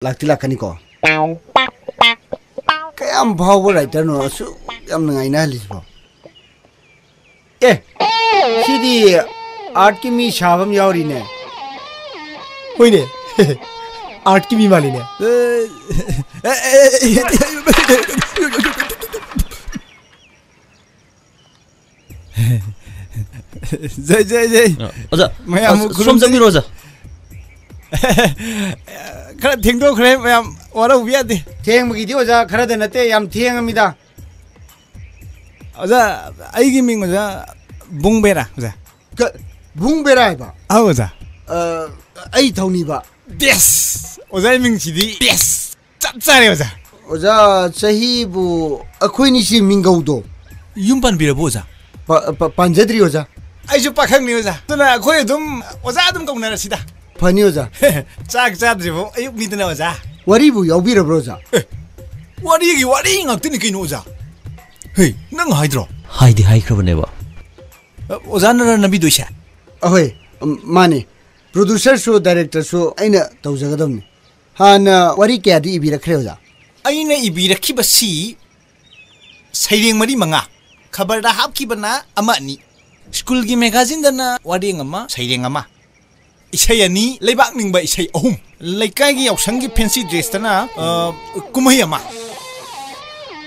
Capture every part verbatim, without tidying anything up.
ꯂꯥꯛꯇꯤ ꯂꯥꯛꯀꯅꯤꯀꯣ? ꯀꯌꯥꯝ ꯐꯥꯎꯕ ꯔꯥꯏꯇꯔꯅꯣ ꯑꯁꯨꯛ ꯌꯥꯝꯅ ꯉꯥꯏꯅꯍꯜꯂꯤꯁꯤꯕꯣ? ꯑꯦ, ꯁꯤꯗꯤ ꯑꯥꯔꯠꯀꯤ ꯃꯤ ꯁꯥꯕ ꯑꯃ ꯌꯥꯎꯔꯤꯅꯦ꯫ ꯍꯣꯏꯅꯦ꯫ ꯑꯥꯔꯠꯀꯤ ꯃꯤ ꯃꯥꯜꯂꯤꯅꯦ꯫ ꯖꯩ, ꯖꯩ, ꯖꯩ꯫ ꯑ, ꯑꯣꯖꯥ, ꯃꯌꯥꯝ ꯑ, ꯁꯣꯝ ꯈꯨꯔꯨꯝꯖꯔꯤ꯫ ꯆꯪꯕꯤꯔꯣ, ꯑꯣꯖꯥ꯫ ꯈꯔ ꯊꯦꯡꯗꯣꯛꯈ꯭ꯔꯦ ꯃꯌꯥꯝ, ꯋꯥꯔꯧꯕ ꯌꯥꯗꯦ꯫ ꯊꯦꯡꯕꯒꯤꯗꯤ ꯑꯣꯖꯥ ꯈꯔꯗ ꯅꯠꯇꯦ, ꯌꯥꯝ ꯊꯦꯡꯉꯃꯤꯗ꯫ ꯑꯣꯖꯥ, ꯑꯩꯒꯤ ꯃꯤꯡ ꯑꯣꯖꯥ ꯕꯨꯡꯕꯦꯔꯥ, ꯑꯣꯖꯥ꯫ ꯀ-, ꯕꯨꯡꯕꯦꯔꯥ ꯍꯥꯏꯕ? ꯑꯧ, ꯑꯣꯖꯥ꯫ ꯑ, ꯑꯩ ꯊꯧꯅꯤꯕ꯫ ꯕꯦꯁ! ꯑꯣꯖꯥ, ꯑꯩ ꯃꯤꯡꯁꯤꯗꯤ ꯕꯦꯁ! ꯆꯞ ꯆꯥꯔꯦ, ꯑꯣꯖꯥ꯫ ꯑꯣꯖꯥ, ꯆꯍꯤꯕꯨ ꯑꯩꯈꯣꯏꯅꯤꯁꯤ ꯃꯤꯡꯒꯧꯗꯣ꯫ ꯌꯨꯝ ꯄꯥꯟꯕꯤꯔꯕꯣ, ꯑꯣꯖꯥ? ꯄ-, ꯄ-, ꯄꯥꯟꯖꯗ꯭ꯔꯤ, ꯑꯣꯖꯥ꯫ ꯑꯩꯁꯨ ꯄꯥꯈꯪꯅꯤ, ꯑꯣꯖꯥ꯫ ꯑꯗꯨꯅ ꯑꯩꯈꯣꯏ ꯑꯗꯨꯝ ꯑꯣꯖꯥ ꯑꯗꯨꯝ ꯀꯧꯅꯔꯁꯤꯗ꯫ ꯐꯅꯤ, ꯑꯣꯖꯥ꯫ ꯆꯥꯛ ꯆꯥꯗ꯭ꯔꯤꯕꯣ ꯑꯌꯨꯛꯅꯤꯗꯅ, ꯑꯣꯖꯥ꯫ ꯋꯥꯔꯤꯕꯨ ꯌꯥꯎꯕꯤꯔꯕ꯭ꯔꯣ, ꯑꯣꯖꯥ? ꯑꯦ, ꯋꯥꯔꯤꯒꯤ ꯋꯥꯔꯤ ꯉꯥꯛꯇꯅꯤ ꯀꯩꯅꯣ, ꯑꯣꯖꯥ꯫ ꯍꯦ, ꯅꯪ ꯍꯥꯏꯗ꯭ꯔꯣ? ꯍꯥꯏꯗꯤ ꯍꯥꯏꯈ꯭ꯔꯕꯅꯦꯕ꯫ ꯑ, ꯑꯣꯖꯥꯅꯔ ꯅꯝꯕꯤꯗꯣꯏꯁꯦ? ꯑꯍꯣꯏ, ꯎꯝ, ꯃꯥꯅꯦ꯫ ꯄ꯭ꯔꯣꯗ꯭ꯌꯨꯁꯔꯁꯨ ꯗꯥꯏꯔꯦꯛꯇꯔꯁꯨ ꯑꯩꯅ ꯇꯧꯖꯒꯗꯕꯅꯤ꯫ ꯍꯥꯟꯅ ꯋꯥꯔꯤ ꯀꯌꯥꯗꯤ ꯏꯕꯤꯔꯛꯈ꯭ꯔꯦ, ꯑꯣꯖꯥ? ꯑꯩꯅ ꯏꯕꯤꯔꯛꯈꯤꯕꯁꯤ ꯁꯩꯔꯦꯡ ꯃꯔꯤ ꯃꯉꯥ, ꯈꯕꯔꯗ ꯍꯥꯞꯈꯤꯕꯅ ꯑꯃ ꯑꯅꯤ, ꯁ꯭ꯀꯨꯜꯒꯤ ꯃꯦꯒꯥꯖꯤꯟꯗꯅ ꯋꯥꯔꯦꯡ ꯑꯃ, ꯁꯩꯔꯦꯡ ꯑꯃ, ꯏꯁꯩ ꯑꯅꯤ, ꯂꯩꯕꯥꯛ ꯅꯤꯡꯕ ꯏꯁꯩ ꯑꯍꯨꯝ, ꯂꯩꯀꯥꯏꯒꯤ ꯌꯥꯎꯁꯪꯒꯤ ꯐꯦꯟꯁꯤ ꯗ꯭ꯔꯦꯁꯇꯅ, ꯑ, ꯀꯨꯝꯍꯩ ꯑꯃ꯫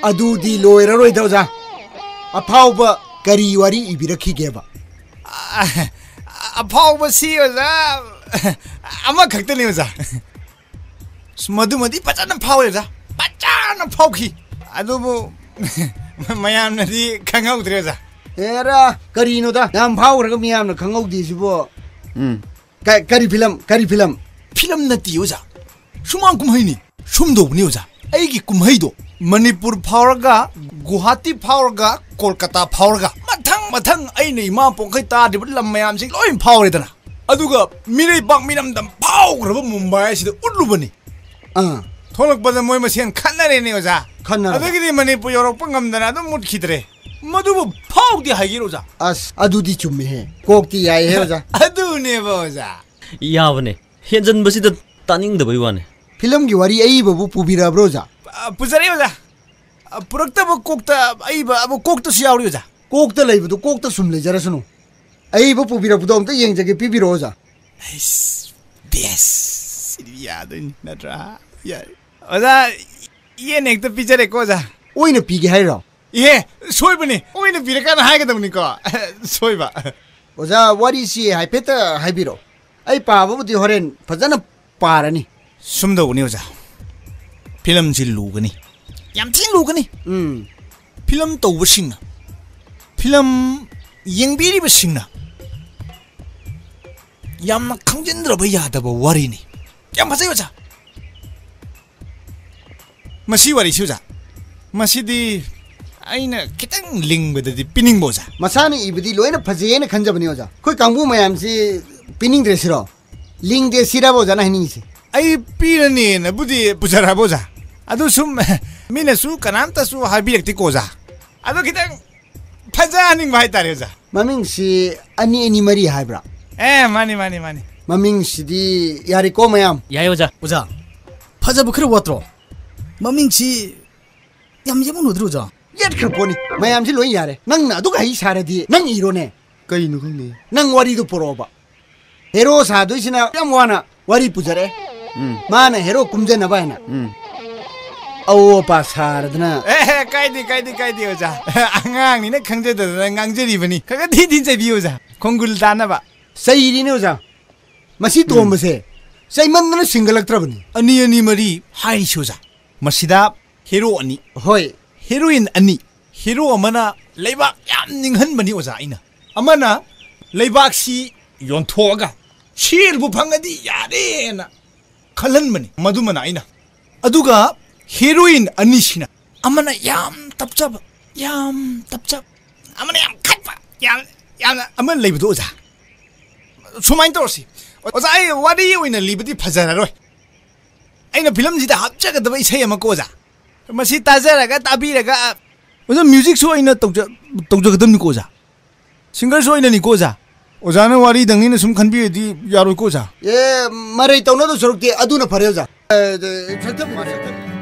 ꯑꯗꯨꯗꯤ ꯂꯣꯏꯔꯔꯣꯏꯗ, ꯑꯣꯖꯥ꯫ ꯑꯐꯥꯎꯕ ꯀꯔꯤ ꯋꯥꯔꯤ ꯏꯕꯤꯔꯛꯈꯤꯒꯦꯕ? ꯑ, ꯑꯐꯥꯎꯕꯁꯤ, ꯑꯣꯖꯥ, ꯑꯃꯈꯛꯇꯅꯤ, ꯑꯣꯖꯥ꯫ ꯑꯁ, ꯃꯗꯨꯃꯗꯤ ꯐꯖꯅ ꯐꯥꯎꯔꯦꯗ, ꯐꯖꯅ ꯐꯥꯎꯈꯤ꯫ ꯑꯗꯨꯕꯨ ꯃꯌꯥꯝꯅꯗꯤ ꯈꯪꯍꯧꯗ꯭ꯔꯦꯗ꯫ ꯑꯦꯔꯥ, ꯀꯔꯤꯅꯣꯗ, ꯌꯥꯝ ꯐꯥꯎꯈ꯭ꯔꯒ ꯃꯤꯌꯥꯝꯅ ꯈꯪꯍꯧꯗꯦꯁꯤꯕꯣ? ꯎꯝ꯫ ꯀ-, ꯀꯔꯤ ꯐꯤꯂꯝ? ꯀꯔꯤ ꯐꯤꯂꯝ? ꯐꯤꯂꯝ ꯅꯠꯇꯦ, ꯑꯣꯖꯥ, ꯁꯨꯃꯥꯡ ꯀꯨꯝꯍꯩꯅꯤ꯫ ꯁꯨꯝꯗꯧꯕꯅꯤ, ꯑꯣꯖꯥ, ꯑꯩꯒꯤ ꯀꯨꯝꯍꯩꯗꯣ ꯃꯅꯤꯄꯨꯔ ꯐꯥꯎꯔꯒ, ꯒꯨꯋꯥꯍꯥꯇꯤ ꯐꯥꯎꯔꯒ, ꯀꯣꯜꯀꯇꯥ ꯐꯥꯎꯔꯒ, ꯃꯊꯪ ꯃꯊꯪ ꯑꯩꯅ ꯏꯃꯥ ꯄꯣꯛꯈꯩ ꯇꯥꯗ꯭ꯔꯤꯕ ꯂꯝ ꯃꯌꯥꯝꯁꯤ ꯂꯣꯏ ꯐꯥꯎꯔꯦꯗꯅ꯫ ꯑꯗꯨꯒ ꯃꯤꯔꯩꯕꯥꯛ ꯃꯤꯔꯝꯗꯝ ꯐꯥꯎꯈ꯭ꯔꯕ ꯃꯨꯝꯕꯥꯏ ꯑꯁꯤꯗ ꯎꯠꯂꯨꯕꯅꯤ꯫ ꯑꯥ꯫ ꯊꯣꯛꯂꯛꯄꯗ ꯃꯣꯏ ꯃꯁꯦꯟ ꯈꯠꯅꯔꯦꯅꯦ, ꯑꯣꯖꯥ꯫ ꯈꯠꯅꯔꯦ꯫ ꯑꯗꯒꯤꯗꯤ ꯃꯅꯤꯄꯨꯔ ꯌꯧꯔꯛꯄ ꯉꯝꯗꯅ ꯑꯗꯨꯝ ꯃꯨꯠꯈꯤꯗ꯭ꯔꯦ꯫ ꯃꯗꯨꯕꯨ ꯐꯥꯎꯗꯦ ꯍꯥꯏꯒꯦꯔꯣ, ꯑꯣꯖꯥ? ꯑꯁ, ꯑꯗꯨꯗꯤ ꯆꯨꯝꯃꯤꯍꯦ꯫ ꯀꯣꯛꯇꯤ ꯌꯥꯏꯍꯦ, ꯑꯣꯖꯥ꯫ ꯑꯗꯨꯅꯦꯕ, ꯑꯣꯖꯥ꯫ ꯌꯥꯕꯅꯦ꯫ ꯍꯦꯟꯖꯟꯕꯁꯤꯗ ꯇꯥꯅꯤꯡꯗꯕꯩ ꯋꯥꯅꯦ꯫ ꯐꯤꯂꯝꯒꯤ ꯋꯥꯔꯤ ꯑꯏꯕꯕꯨ ꯄꯨꯕꯤꯔꯛꯑꯕ꯭ꯔꯣ, ꯑꯣꯖꯥ? ꯑ, ꯄꯨꯖꯔꯛꯑꯦ, ꯑꯣꯖꯥ꯫ ꯑ, ꯄꯨꯔꯛꯇꯕ ꯀꯣꯛꯇ ꯑꯏꯕ ꯑꯃ ꯀꯣꯛꯇꯁꯨ ꯌꯥꯎꯔꯤ, ꯑꯣꯖꯥ꯫ ꯀꯣꯛꯇ ꯂꯩꯕꯗꯨ ꯀꯣꯛꯇ ꯁꯨꯝ ꯂꯩꯖꯔꯁꯅꯨ꯫ ꯑꯏꯕ ꯄꯨꯕꯤꯔꯛꯄꯗꯣ ꯑꯝꯇ ꯌꯦꯡꯖꯒꯦ, ꯄꯤꯕꯤꯔꯛꯑꯣ, ꯑꯣꯖꯥ꯫ ꯑꯩꯁ, ꯕꯦꯁ! ꯁꯤꯗꯤ ꯌꯥꯗꯣꯏꯅꯤ, ꯅꯠꯇ꯭ꯔꯥ? ꯌꯥꯏ꯫ ꯑꯣꯖꯥ, ꯌꯦꯟ ꯍꯦꯛꯇ ꯄꯤꯖꯔꯦꯀꯣ, ꯑꯣꯖꯥ꯫ ꯑꯣꯏꯅ ꯄꯤꯒꯦ ꯍꯥꯏꯔꯣ? ꯏꯍꯦ, ꯁꯣꯏꯕꯅꯤ꯫ ꯑꯣꯏꯅ ꯄꯤꯔꯀꯥꯟꯗ ꯍꯥꯏꯒꯗꯕꯅꯤꯀꯣ꯫ ꯁꯣꯏꯕ꯫ ꯑꯣꯖꯥ, ꯋꯥꯔꯤꯁꯤ ꯍꯥꯏꯐꯦꯠꯇ ꯍꯥꯏꯕꯤꯔꯛꯑꯣ꯫ ꯑꯩ ꯄꯥꯕꯕꯨꯗꯤ ꯍꯣꯔꯦꯟ ꯐꯖꯅ ꯄꯥꯔꯅꯤ꯫ ꯁꯨꯝ ꯇꯧꯕꯅꯤ, ꯑꯣꯖꯥ꯫ ꯐꯤꯂꯝꯁꯤ ꯂꯨꯒꯅꯤ꯫ ꯌꯥꯝ ꯊꯤꯅ ꯂꯨꯒꯅꯤ꯫ ꯎꯝ꯫ ꯐꯤꯂꯝ ꯇꯧꯕꯁꯤꯡꯅ, ꯐꯤꯂꯝ ꯌꯦꯡꯕꯤꯔꯤꯕꯁꯤꯡꯅ ꯌꯥꯝꯅ ꯈꯪꯖꯤꯟꯗ꯭ꯔꯕ ꯌꯥꯗꯕ ꯋꯥꯔꯤꯅꯤ꯫ ꯌꯥꯝ ꯐꯖꯩ, ꯑꯣꯖꯥ꯫ ꯃꯁꯤ ꯋꯥꯔꯤꯁꯤ, ꯑꯣꯖꯥ, ꯃꯁꯤꯗꯤ ꯑꯩꯅ ꯈꯤꯇꯪ ꯂꯤꯡꯕꯗꯗꯤ ꯄꯤꯅꯤꯡꯕ, ꯑꯣꯖꯥ꯫ ꯃꯁꯥꯅ ꯏꯕꯗꯤ ꯂꯣꯏꯅ ꯐꯖꯩ ꯍꯥꯏꯅ ꯈꯟꯖꯕꯅꯤ, ꯑꯣꯖꯥ꯫ ꯑꯩꯈꯣꯏ ꯀꯥꯡꯕꯨ ꯃꯌꯥꯝꯁꯤ ꯄꯤꯅꯤꯡꯗ꯭ꯔꯦ ꯁꯤꯔꯣ? ꯂꯤꯡꯗꯦ ꯁꯤꯔꯕ ꯑꯣꯖꯥꯅ ꯍꯥꯏꯅꯤꯡꯉꯤꯁꯦ? ꯑꯩ ꯄꯤꯔꯅꯦꯅꯕꯨꯗꯤ ꯄꯨꯖꯔꯛꯑꯕ, ꯑꯣꯖꯥ꯫ ꯑꯗꯨ ꯁꯨꯝ ꯃꯤꯅꯁꯨ ꯀꯅꯥꯝꯇꯁꯨ ꯍꯥꯏꯕꯤꯔꯛꯇꯦꯀꯣ, ꯑꯣꯖꯥ꯫ ꯑꯗꯣ ꯈꯤꯇꯪ ꯐꯖꯍꯟꯅꯤꯡꯕ ꯍꯥꯏꯇꯥꯔꯦ, ꯑꯣꯖꯥ꯫ ꯃꯃꯤꯡꯁꯤ ꯑꯅꯤ ꯑꯅꯤ ꯃꯔꯤ ꯍꯥꯏꯕ꯭ꯔꯥ? ꯑꯦ, ꯃꯥꯅꯤ, ꯃꯥꯅꯤ, ꯃꯥꯅꯤ꯫ ꯃꯃꯤꯡꯁꯤꯗꯤ ꯌꯥꯔꯦꯀꯣ, ꯃꯌꯥꯝ? ꯌꯥꯏ, ꯑꯣꯖꯥ꯫ ꯑꯣꯖꯥ, ꯐꯖꯕ ꯈꯔ ꯋꯥꯠꯇ꯭ꯔꯣ? ꯃꯃꯤꯡꯁꯤ ꯌꯥꯝ ꯌꯦꯠꯃꯟꯅꯗ꯭ꯔꯣ, ꯑꯣꯖꯥ? ꯌꯦꯠꯈ꯭ꯔ ꯄꯣꯠꯅꯤ꯫ ꯃꯌꯥꯝꯁꯤ ꯂꯣꯏ ꯌꯥꯔꯦ꯫ ꯅꯪꯅ ꯑꯗꯨꯛ ꯍꯩ ꯁꯥꯔꯗꯤ ꯅꯪ ꯏꯔꯣꯅꯦ꯫ ꯀꯩꯅꯣ ꯈꯪꯗꯦ꯫ ꯅꯪ ꯋꯥꯔꯤꯗꯨ ꯄꯨꯔꯛꯑꯣꯕ꯫ ꯍꯦꯔꯣ ꯁꯥꯗꯣꯏꯁꯤꯅ ꯌꯥꯝ ꯋꯥꯅ ꯋꯥꯔꯤ ꯄꯨꯖꯔꯛꯑꯦ꯫ ꯎꯝ꯫ ꯃꯥꯅ ꯍꯦꯔꯣ ꯀꯨꯝꯖꯅꯕ ꯍꯥꯏꯅ꯫ ꯎꯝ꯫ ꯑꯋꯣ ꯑꯄꯥ ꯁꯥꯔꯗꯅ꯫ ꯑꯦ, ꯀꯥꯏꯗꯦ, ꯀꯥꯏꯗꯦ, ꯀꯥꯏꯗꯦ, ꯑꯣꯖꯥ꯫ ꯑꯉꯥꯡꯅꯤꯅ ꯈꯪꯖꯗꯗꯅ ꯉꯥꯡꯖꯔꯤꯕꯅꯤ꯫ ꯈꯔ ꯈꯔ ꯊꯤ ꯊꯤ ꯆꯩꯕꯤꯌꯨ, ꯑꯣꯖꯥ꯫ ꯈꯣꯡꯒꯨꯜ ꯇꯥꯅꯕ꯫ ꯆꯩꯔꯤꯅꯦ, ꯑꯣꯖꯥ꯫ ꯃꯁꯤ ꯎꯝ꯫ ꯇꯣꯝꯕꯁꯦ ꯆꯩꯃꯟꯗꯅ ꯁꯤꯡꯒꯠꯂꯛꯇ꯭ꯔꯕꯅꯤ꯫ ꯑꯅꯤ, ꯑꯅꯤ, ꯃꯔꯤ ꯍꯥꯏꯔꯤꯁꯤ, ꯑꯣꯖꯥ꯫ ꯃꯁꯤꯗ ꯍꯦꯔꯣ ꯑꯅꯤ꯫ ꯍꯣꯏ꯫ ꯍꯦꯔꯣꯏꯟ ꯑꯅꯤ꯫ ꯍꯦꯔꯣ ꯑꯃꯅ ꯂꯩꯕꯥꯛ ꯌꯥꯝ ꯅꯤꯡꯍꯟꯕꯅꯤ, ꯑꯣꯖꯥ, ꯑꯩꯅ꯫ ꯑꯃꯅ ꯂꯩꯕꯥꯛꯁꯤ ꯌꯣꯟꯊꯣꯛꯑꯒ ꯁꯦꯜꯕꯨ ꯐꯪꯉꯗꯤ ꯌꯥꯔꯦꯅ ꯈꯜꯍꯟꯕꯅꯤ ꯃꯗꯨꯃꯅ ꯑꯩꯅ꯫ ꯑꯗꯨꯒ ꯍꯦꯔꯣꯏꯟ ꯑꯅꯤꯁꯤꯅ ꯑꯃꯅ ꯌꯥꯝ ꯇꯞꯆꯕ, ꯌꯥꯝ ꯇꯞꯆꯕ, ꯑꯃꯅ ꯌꯥꯝ ꯈꯠꯄ, ꯌꯥꯝ, ꯌꯥꯝꯅ ꯑꯃ ꯂꯩꯕꯗꯣ, ꯑꯣꯖꯥ꯫ ꯁꯨꯃꯥꯏꯅ ꯇꯧꯔꯁꯤ꯫ ꯑꯣꯖꯥ, ꯑꯩ ꯋꯥꯔꯤ ꯑꯣꯏꯅ ꯂꯤꯕꯗꯤ ꯐꯖꯔꯔꯣꯏ꯫ ꯑꯩꯅ ꯐꯤꯂꯝꯁꯤꯗ ꯍꯥꯞꯆꯒꯗꯕ ꯏꯁꯩ ꯑꯃꯀꯣ, ꯑꯣꯖꯥ꯫ ꯃꯁꯤ ꯇꯥꯖꯔꯒ, ꯇꯥꯕꯤꯔꯒ, ꯑꯣꯖꯥ, ꯃ꯭ꯌꯨꯖꯤꯛꯁꯨ ꯑꯩꯅ ꯇꯧꯖ-, ꯇꯧꯖꯒꯗꯕꯅꯤꯀꯣ, ꯑꯣꯖꯥ꯫ ꯁꯤꯡꯒꯔꯁꯨ ꯑꯩꯅꯅꯤꯀꯣ, ꯑꯣꯖꯥ꯫ ꯑꯣꯖꯥꯅ ꯋꯥꯔꯤꯗꯪꯅꯤꯅ ꯁꯨꯝ ꯈꯟꯕꯤꯔꯗꯤ ꯌꯥꯔꯣꯏꯀꯣ, ꯑꯣꯖꯥ꯫ ꯑꯦ, ꯃꯔꯩ ꯇꯧꯅꯗꯧ ꯁꯔꯨꯛꯇꯤ ꯑꯗꯨꯅ ꯐꯔꯦ, ꯑꯣꯖꯥ꯫ 에, 저, 저, 저, 저,